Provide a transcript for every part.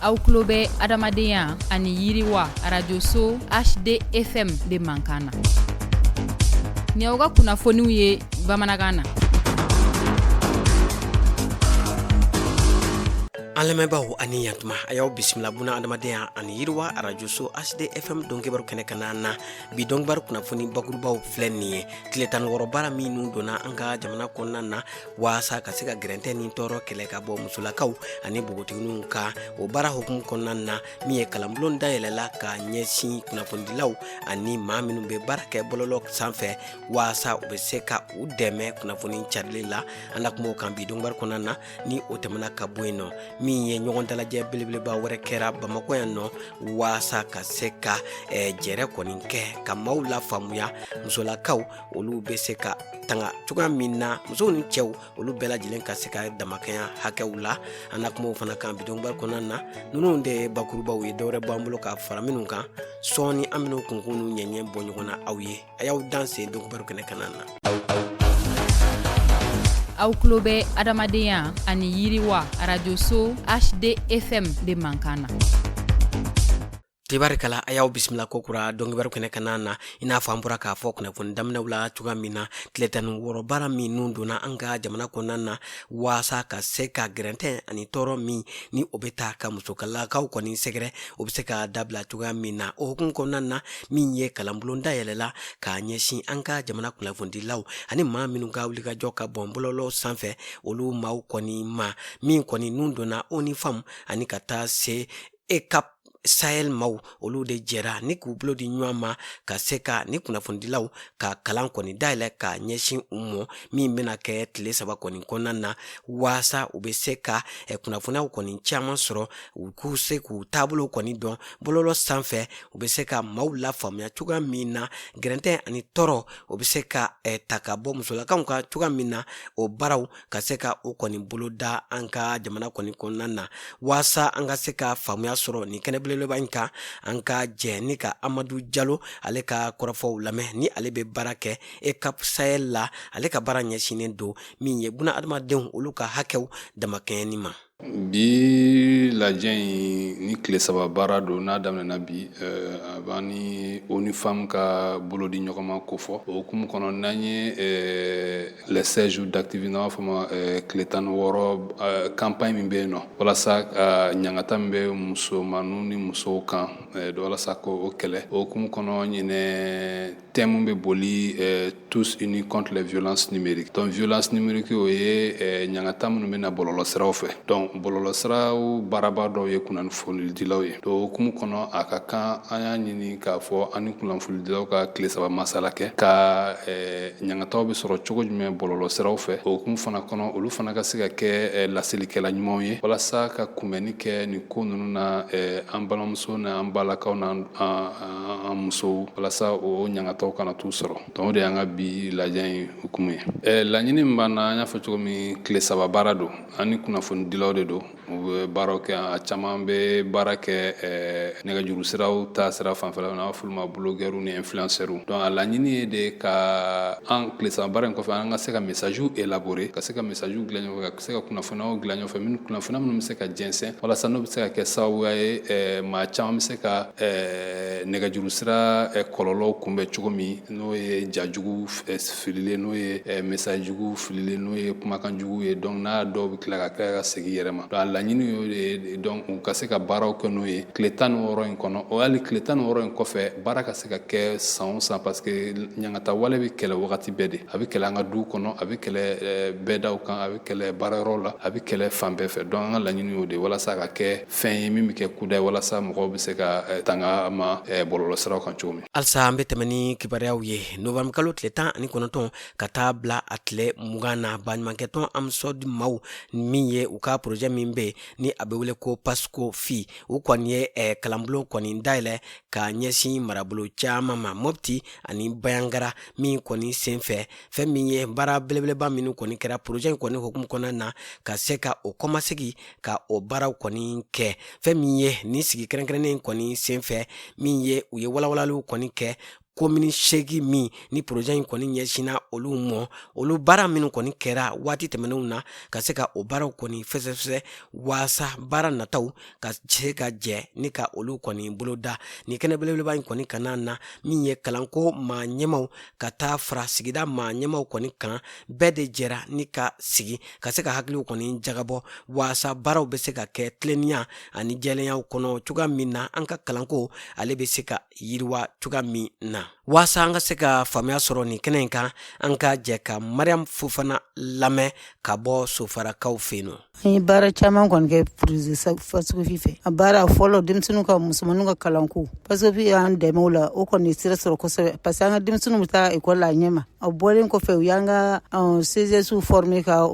Aw tulo bɛ adamadenya ani yiriwa arajoso HDFM de mankan na. Nin y'aw ka kunnafoniw ye bamanankan na. An lamɛnbaaw ani yantuma, a y'aw bisimila buna adamadenya ani yiriwa arajoso HDFM donkibaru kɛnɛ kan na. Bi donkibaru kunnafoni bakurubaw filɛ nin ye. Tile 16 baara minnu donna an ka jamana kɔnɔna na waasa ka se ka gɛrɛntɛ ni tɔɔrɔ kɛlɛ ka bɔ musolakaw ani npogotigininw kan, o baara hukumu kɔnɔna na, min ye kalanbulon dayɛlɛla ka ɲɛsin kunnafonidilaw ani maa minnu bɛ baara kɛ bɔlɔlɔ sanfɛ waasa u bɛ se ka u dɛmɛ kunnafoni carili la. An na kuma o kan bi donkibaru kɔnɔna na. Ni o tɛmɛna ka bɔ yen nɔ, min ye ɲɔgɔn dalajɛ belebeleba wɛrɛ kɛra Bamakɔ yan nɔ waasa ka se ka jɛrɛ kɔni kɛ ka maaw lafaamuya musolakaw olu bɛ se ka tanga cogoya min na, musow ni cɛw olu bɛɛ lajɛlen ka se ka damakɛnya hakɛw la. An na kuma o fana kan bi donkibaru kɔnɔna na. Ninnu de ye bakurubaw ye, dɔwɛrɛ b'an bolo ka fara minnu kan sɔɔni. An bɛn'u kunkun n'u ɲɛɲɛ bɔ ɲɔgɔn na aw ye. A y'aw danse donkibaru kɛnɛ kan na. Aw tulo bɛ adamadenya ani yiriwa arajoso HDFM de mankan na. Tibarikala, a y'aw bisimila ko kura donkibaru kɛnɛ kan na. I n'a fɔ an bɔra k'a fɔ kunnafoni daminɛw la cogoya min na, tile 16 baara minnu donna an ka jamana kɔnɔna na waasa ka se ka gɛrɛntɛ ani tɔɔrɔ min ni o bɛ taa ka musokalakaw kɔni sɛgɛrɛ, o bɛ se ka dabila cogoya min na, o hukumu kɔnɔna na, min ye kalanbulon dayɛlɛla k'a ɲɛsin an ka jamana kunnafonidilaw ani maa minnu ka wulikajɔ ka bɔn bɔlɔlɔ sanfɛ, olu maaw kɔni ma min kɔni nun donna ONU Femmes ani ka taa se EUCAP Sahel maaw, olu de jɛra ni k'u bolo di ɲɔgɔn ma ka se ka ni kunnafonidilaw ka kalan kɔni dayɛlɛ ka ɲɛsin u ma, min bɛna kɛ tile 3 kɔni kɔnɔna na, waasa u bɛ se ka kunnafoniyaw kɔni caman sɔrɔ, u k'u se k'u taabolo kɔni dɔn bɔlɔlɔ sanfɛ, u bɛ se ka maaw lafaamuya cogoya min na gɛrɛntɛ ani tɔɔrɔ o bɛ se ka ta ka bɔ musolakaw kan cogoya min na, o baaraw ka se ka o kɔni boloda an ka jamana kɔni kɔnɔna na. Waasa an ka se ka faamuya sɔrɔ nin kɛnɛ belebeleba in kan, an ka jɛ ni ka Amadu Jalo ale ka kɔrɔfɔw lamɛn, ni ale bɛ baara kɛ EUCAP Sahel la. Ale ka baara ɲɛsinnen don min ye buna adamadenw olu ka hakɛw damakɛɲɛni ma. Bi lajɛ in ni tile 3 baara don, n'a daminɛna bi, a b'an ni ONU Femmes ka bolo di ɲɔgɔn ma kofɔ. O hukumu kɔnɔ, n'an ye les 16 jours d'activisme, n'an b'a fɔ ma tile 16 campagne min bɛ yen nɔ walasa ka ɲangata min bɛ musomaninw ni musow kan, walasa k'o kɛlɛ. O hukumu kɔnɔ, ɲinɛ thème bɛ boli "Tous unis contre les violences numériques". Donc violence numérique, o ye ɲangata minnu bɛ na bɔlɔlɔsiraw fɛ. Donc bɔlɔlɔsiraw baaraba dɔw ye kunnafonidilaw ye. Donc o hukumu kɔnɔ, a ka kan an y'a ɲini k'a fɔ an ni kunnafonidilaw ka tile 3 masala kɛ ka ɲangataw bɛ sɔrɔ cogo jumɛn bɔlɔlɔsiraw fɛ. O hukumu fana kɔnɔ, olu fana ka se ka kɛ laselikɛla ɲumanw ye walasa ka kunbɛnni kɛ nin ko ninnu na, an balimamuso n'an balakaw n'an an musow, walasa o ɲangataw kana t'u sɔrɔ. Donc o de y'an ka bi lajɛ in hukumu ye. Laɲini min b'an na, an y'a fɔ cogo min, tile 3 baara don. An ni kunnafonidilaw de don, u bɛ baaraw kɛ. A caman bɛ baara kɛ nɛgɛjuru siraw ta sira fanfɛla, n'a b'a fɔ olu ma blogueurs ni influenceurs. Donc a laɲini ye de ka an tile 3 baara in kɔfɛ, an ka se ka message élaborer, ka se ka message dilan ɲɔgɔn fɛ, ka se ka kunnafoniyaw dilan ɲɔgɔn fɛ, minnu kunnafoniya minnu bɛ se ka jɛnsɛn, walasa n'o bɛ se ka kɛ sababuya ye maa caman bɛ se ka nɛgɛjuru sira kɔlɔlɔw kunbɛn cogo min, n'o ye jajugu fililen, n'o ye message jugu fililen, n'o ye kumakan jugu ye. Donc n'a dɔw bɛ tila ka segin yɛrɛ ma. Donc a laɲini y'o de ye. Donc u ka se ka baaraw kɛ n'o ye tile 16 in kɔnɔ, o hali tile 16 in kɔfɛ, baara ka se ka kɛ san o san, parce que ɲangata wale bɛ kɛlɛ wagati bɛɛ de. A bɛ kɛlɛ an ka du kɔnɔ, a bɛ kɛlɛ bɛɛdaw kan, a bɛ kɛlɛ baarayɔrɔ la, a bɛ kɛlɛ fan bɛɛ fɛ. Donc an ka laɲini y'o de, walasa ka kɛ fɛn ye min bɛ kɛ kuda ye, walasa mɔgɔw bɛ se ka tanga ma bɔlɔlɔsiraw kan cogo min. Halisa an bɛ tɛmɛ ni kibaruyaw ye. Novembre kalo tile 19 ka taa bila a tile 20 na, baɲumankɛtɔn AMSODE maaw min ye u ka projet min bɛ ni a bɛ wele ko PASCO fi, u kɔni ye kalanbulon kɔni dayɛlɛ ka ɲɛsin marabolo caman ma, Mɔpti ani Bayangara. Min kɔni senfɛ, fɛn min ye baara belebeleba minnu kɔni kɛra projet in kɔni hukumu kɔnɔna na, ka se ka o kɔmasegi ka o baaraw kɔni kɛ. Fɛn min ye nin sigi kɛrɛnkɛrɛnnen kɔni senfɛ, min ye u ye walawalaliw kɔni kɛ. Komini 8 min ni projet in kɔni ɲɛsinna olu mɔ, olu baara minnu kɔni kɛra waati tɛmɛnenw na, ka se ka o baaraw kɔni fɛsɛfɛsɛ waasa baara nataw ka se ka jɛ ni ka olu kɔni boloda. Nin kɛnɛ belebeleba in kɔni kana na min ye kalanko maa ɲɛmaw ka taa fara sigida maa ɲɛmaw kɔni kan, bɛɛ de jɛra ni ka sigi ka se ka hakiliw kɔni jagabɔ waasa baaraw bɛ se ka kɛ tilennenya ani jɛlenyaw kɔnɔ cogoya min na, an ka kalanko ale bɛ se ka yiriwa cogoya min na. Waasa an ka se ka faamuya sɔrɔ nin kɛnɛ in kan, an ka jɛ ka Mariam Fofana lamɛn ka bɔ Sofarakaw fɛ yen nɔ. An ye baara caman kɔni kɛ projet Fasikofi fɛ. A baara fɔlɔ, denmisɛnninw ka, musomaninw ka kalanko, Fasikofi y'an dɛmɛ o la. O kɔni sira sɔrɔ kosɛbɛ, parce que an ka denmisɛnninw bɛ taa ekɔli la a ɲɛma. A bɔlen kɔfɛ, u y'an ka CGS former, ka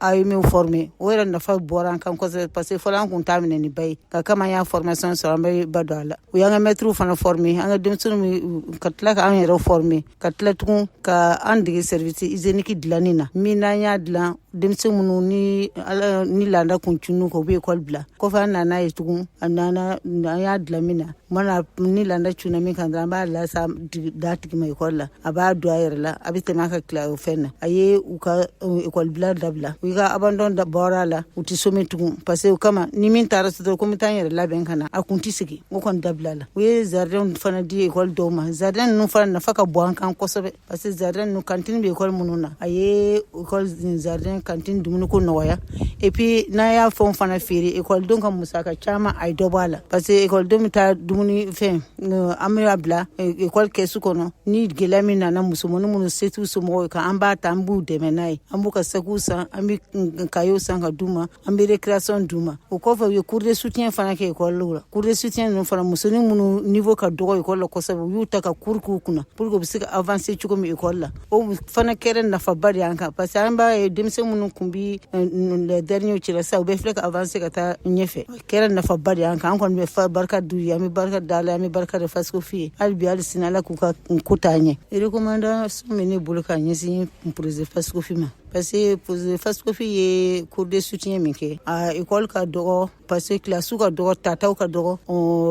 AEEM former. O yɛrɛ nafa bɔra an kan kosɛbɛ, parce que fɔlɔ an kun t'a minɛ ni ba ye, nka kama an y'a formation sɔrɔ, an bɛ ba don a la. U y'an ka mɛtiriw fana former, an ka denmisɛnninw, ka tila ka an yɛrɛ former, ka tila tugun ka an dege serviette hygiénique dilanni na. Min n'an y'a dilan, denmisɛn minnu ni ala ni landa kun cunnu kan, u bɛ ekɔli bila kɔfɛ. An nana ye tugun, a nana, an y'a dilan min na, mana ni landa cunna min kan dɔrɔn, an b'a lasa d'a tigi ma ekɔli la, a b'a don a yɛrɛ la, a bɛ tɛmɛ a ka tila o fɛn na. A ye u ka ekɔli bila dabila, u ka abandon bɔra a la, u tɛ chômer tugun, parce que o kama ni min taara so dɔrɔn ko n bɛ taa n yɛrɛ labɛn ka na, a kun tɛ sigi. O kɔni dabila la. U ye jardin fana di ekɔli dɔw ma. Jardin ninnu fana nafa ka bon an kan kosɛbɛ, parce que jardin ninnu, cantine bɛ ekɔli minnu na, a ye ekɔli jardin cantine dumuniko nɔgɔya. Et puis n'an y'a fɛnw fana feere, ekɔlidenw ka musaka caman, a ye dɔ bɔ a la, parce que ekɔlidenw bɛ taa dumuni fɛn, an bɛ bila ekɔli kɛsu kɔnɔ. Ni gɛlɛya min nana, musomanin minnu se t'u somɔgɔw ye kan, an b'a ta, an b'u dɛmɛ n'a ye. An b'u ka sakiw san, an bɛ kayew san ka d'u ma, an bɛ récréation d'u ma. O kɔfɛ, u ye cours de soutien fana kɛ ekɔli la. Cours de soutien ninnu fana, musonin minnu niveau ka dɔgɔ ekɔli la kosɛbɛ, u y'u ta ka cours k'u kunna pour que u bɛ se ka avancer cogo min ekɔli la. O fana kɛra nafaba de y'an kan, parce que an b'a ye denmisɛn minnu kun bi les derniers cɛla sisan, u bɛ filɛ ka avancer ka taa ɲɛfɛ. O kɛra nafaba de y'an kan. An kɔni bɛ barika d'u ye, an bɛ barika da la, an bɛ barika da Fasikofi ye. Hali bi, hali sini, Ala k'u ka ko taa ɲɛ. Recommandation min ne bolo ka ɲɛsin projet Fasikofi ma, parce que projet Fasikofi ye cours de soutien min kɛ, a école ka dɔgɔ, parce que kilasiw ka dɔgɔ, tataw ka dɔgɔ,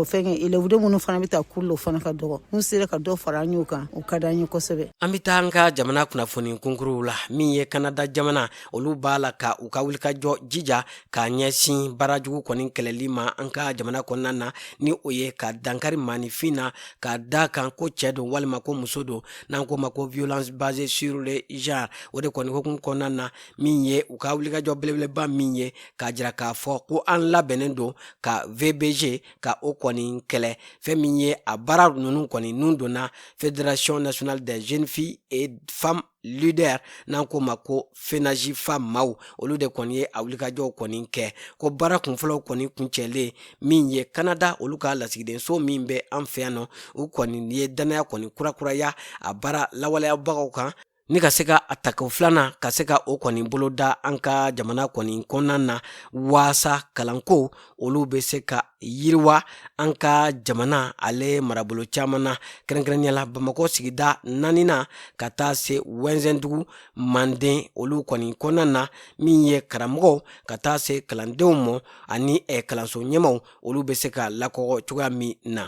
fɛnkɛ élèves minnu fana bɛ taa cours la, o fana ka dɔgɔ. N'u sera ka dɔ fara an y'o kan, o ka d'an ye kosɛbɛ. An bɛ taa an ka jamana kunnafoni kunkuruw la. Min ye Kanada jamana, olu b'a la ka u ka wulikajɔ jija k'a ɲɛsin baarajugu kɔni kɛlɛli ma an ka jamana kɔnɔna na, ni o ye ka dankari maaninfin na ka da kan ko cɛ don walima ko muso don, n'an ko ma ko violence basée sur le genre. O de kɔni hukumu kɔnɔna na, min ye u ka wulikajɔ belebeleba min ye k'a jira k'a fɔ ko an labɛnnen don ka VBG ka o kɔni kɛlɛ. Fɛn min ye a baara ninnu kɔni nun donna Fédération nationale des jeunes filles et femmes leader, n'an ko ma ko FENAJIFA maaw, olu de kɔni ye a wulikajɔw kɔni kɛ. Ko baara kunfɔlɔw kɔni kuncɛlen, min ye Kanada olu ka lasigidenso min bɛ an fɛ yan nɔ, u kɔni ye danaya kɔni kurakuraya a baara lawaleyabagaw kan ni ka se ka a tako filanan ka se ka o kɔni boloda an ka jamana kɔni kɔnɔna na, waasa kalanko olu bɛ se ka yiriwa an ka jamana ale marabolo caman na, kɛrɛnkɛrɛnnenya la Bamakɔ sigida naaninan ka taa se Wɛnzɛndugu manden olu kɔni kɔnɔna na. Min ye karamɔgɔw ka taa se kalandenw ma ani kalanso ɲɛmaw, olu bɛ se ka lakɔgɔ cogoya min na.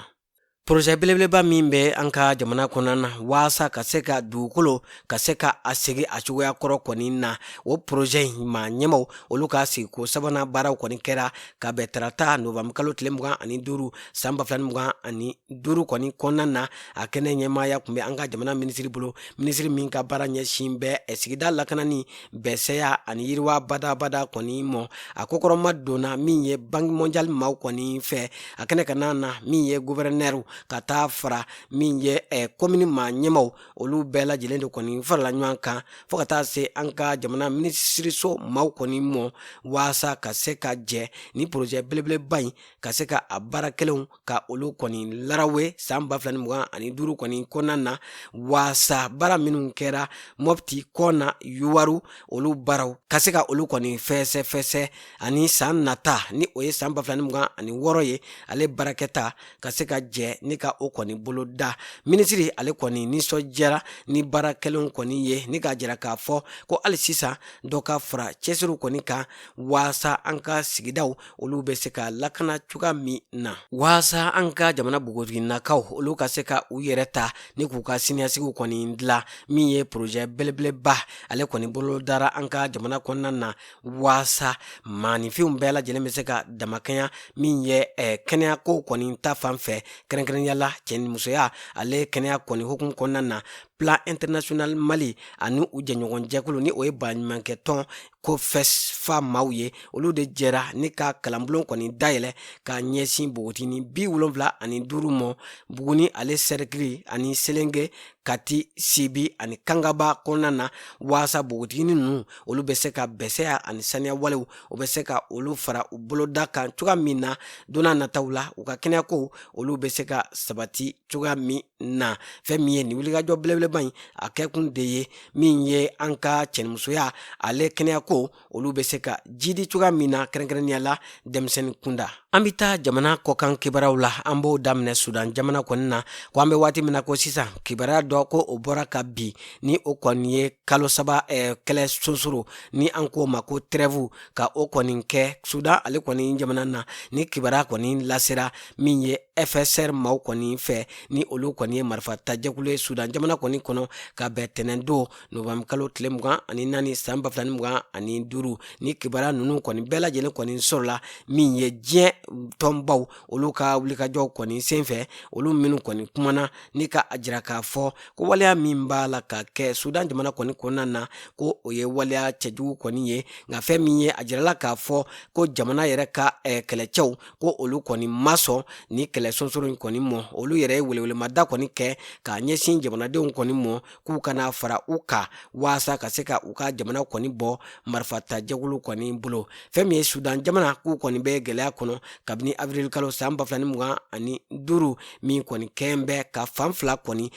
Projet belebeleba min bɛ an ka jamana kɔnɔna na waasa ka se ka dugukolo ka se ka a segin a cogoya kɔrɔ kɔni na, o projet in maa ɲɛmaw olu ka sigiko sabanan baaraw kɔni kɛra ka bɛn tarata novembre kalo tile 25 san 2025 kɔni kɔnɔna na. A kɛnɛ ɲɛmaaya tun bɛ an ka jamana minisiri bolo, minisiri min ka baara ɲɛsin bɛ sigida lakanani, bɛsɛya ani yiriwa badabada kɔni mɔ. A kokɔrɔma donna min ye Banque mondiale maaw kɔni fɛ a kɛnɛ ka na min ye gouverneur ka taa fara min ye komini maa ɲɛmaw, olu bɛɛ lajɛlen de kɔni farala ɲɔgɔn kan fo ka taa se an ka jamana minisiriso maaw kɔni mɔ, waasa ka se ka jɛ ni projet belebeleba in ka se ka a baara kelenw ka olu kɔni larawe san 2025 kɔni kɔnɔna na, waasa baara minnu kɛra Mɔpti, Kɔna, Yuwaru, olu baaraw ka se ka olu kɔni fɛsɛfɛsɛ, ani san nata ni o ye san 2026 ye, ale baarakɛta ka se ka jɛ. ni ka o kɔni bolo da. Minisiri ale kɔni nisɔndiyara ni baara kɛlenw kɔni ye, ni k'a jira k'a fɔ ko hali sisan dɔ ka fara cɛsiriw kɔni kan waasa an ka sigidaw olu bɛ se ka lakana cogoya min na, waasa an ka jamana npogotiginnakaw olu ka se ka u yɛrɛ ta ni k'u ka siniɲɛsigiw kɔni dilan. Min ye porozɛ belebeleba ale kɔni bolo dara an ka jamana kɔnɔna na waasa maaninfinw bɛɛ lajɛlen bɛ se ka damakɛnya min ye kɛnɛya ko kɔni ta fan fɛ, kɛrɛnkɛrɛnnenya la cɛ ni musoya ale kɛnɛya kɔni hukumu kɔnɔna na. Plan International Mali ani u jɛɲɔgɔn jɛkulu ni o ye baɲumankɛ tɔn ko FESFA maaw ye, olu de jɛra ni ka kalanbulon kɔni dayɛlɛ ka ɲɛsin npogotiginin 75 mɔ Buguni ale sɛrikili ani Selenge, Kati, Sibi ani Kangaba kɔnɔna na, waasa npogotiginin ninnu olu bɛ se ka bɛsɛya ani saniya walew o bɛ se ka olu fara u boloda kan cogoya min na, don n'a nataw la u ka kɛnɛyako olu bɛ se ka sabati cogoya min na. Fɛn min ye nin wulikajɔ belebeleba in a kɛkun de ye min ye an ka cɛnimusoya ale kɛnɛyako olu bɛ se ka jidi cogoya min na, kɛrɛnkɛrɛnnenya la denmisɛnnin kunda. An bɛ taa jamana kɔkan kibaruyaw la. An b'o daminɛ Sudan jamana kɔni na, ko an bɛ waati min na ko sisan kibaruya dɔ ko o bɔra ka bin, ni o kɔni ye kalo 3 kɛlɛ sonsoro ni an k'o ma ko trêve, ka o kɔni kɛ Sudan ale kɔni jamana na. Ni kibaruya kɔni lasera min ye FSR maaw kɔni fɛ, ni olu kɔni ye marifa tajɛkulu ye Sudan jamana kɔni kɔnɔ, ka bɛn tɛnɛn don novembre kalo tile 24 san 2025. Ni kibaruya ninnu kɔni bɛɛ lajɛlen kɔni sɔrɔla min ye diɲɛ tɔnbaw olu ka wulikajɔw kɔni senfɛ, olu minnu kɔni kumana ni ka a jira k'a fɔ ko waleya min b'a la ka kɛ Sudan jamana kɔni kɔnɔna na, ko o ye waleya cɛjugu kɔni ye. Nka fɛn min ye a jirala k'a fɔ ko jamana yɛrɛ ka kɛlɛcɛw ko olu kɔni ma sɔn ni kɛlɛ sonsoro in kɔni mɔ. Olu yɛrɛ ye welewelemada kɔni kɛ k'a ɲɛsin jamanadenw kɔni mɔ k'u kana fara u kan waasa ka se ka u ka jamana kɔni bɔ marifatajɛkulu kɔni bolo. Fɛn min ye Sudan jamana k'u kɔni bɛ gɛlɛya kɔnɔ kabini avril kalo san 2025, min kɔni kɛn bɛ ka fan fila kɔni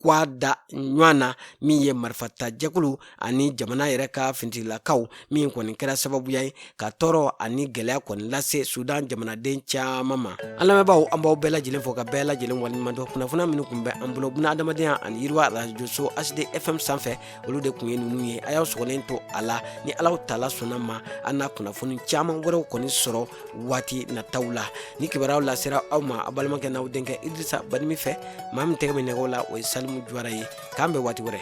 kwa da ɲɔgɔn na, min ye marifatajɛkulu ani jamana yɛrɛ ka finitigilakaw, min kɔni kɛra sababuya ye ka tɔɔrɔ ani gɛlɛya kɔni lase Sudan jamanaden caman ma. An lamɛnbaaw, an b'aw bɛɛ lajɛlen fo ka bɛɛ lajɛlen waleɲuman dɔn. Kunnafoniya minnu tun bɛ an bolo buna adamadenya ani yiriwa arajoso HD FM sanfɛ, olu de tun ye ninnu ye. A y'aw sɔgɔlen to a la, ni Alahu taala sɔnna ma, an na kunnafoni caman wɛrɛw kɔni sɔrɔ waati nataw la. Ni kibaruyaw lasera aw ma a balimakɛ n'aw denkɛ Idrissa Banimi fɛ, maa min tɛgɛ bɛ nɛgɛw la o ye Salimu Juwara ye. K'an bɛn waati wɛrɛ.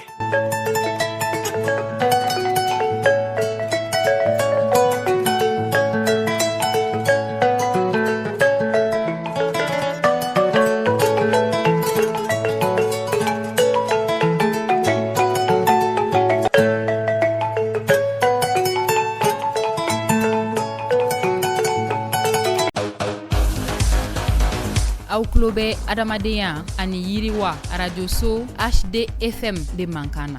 Aw tulo bɛ adamadenya ani yiriwa arajoso HD FM de mankan na.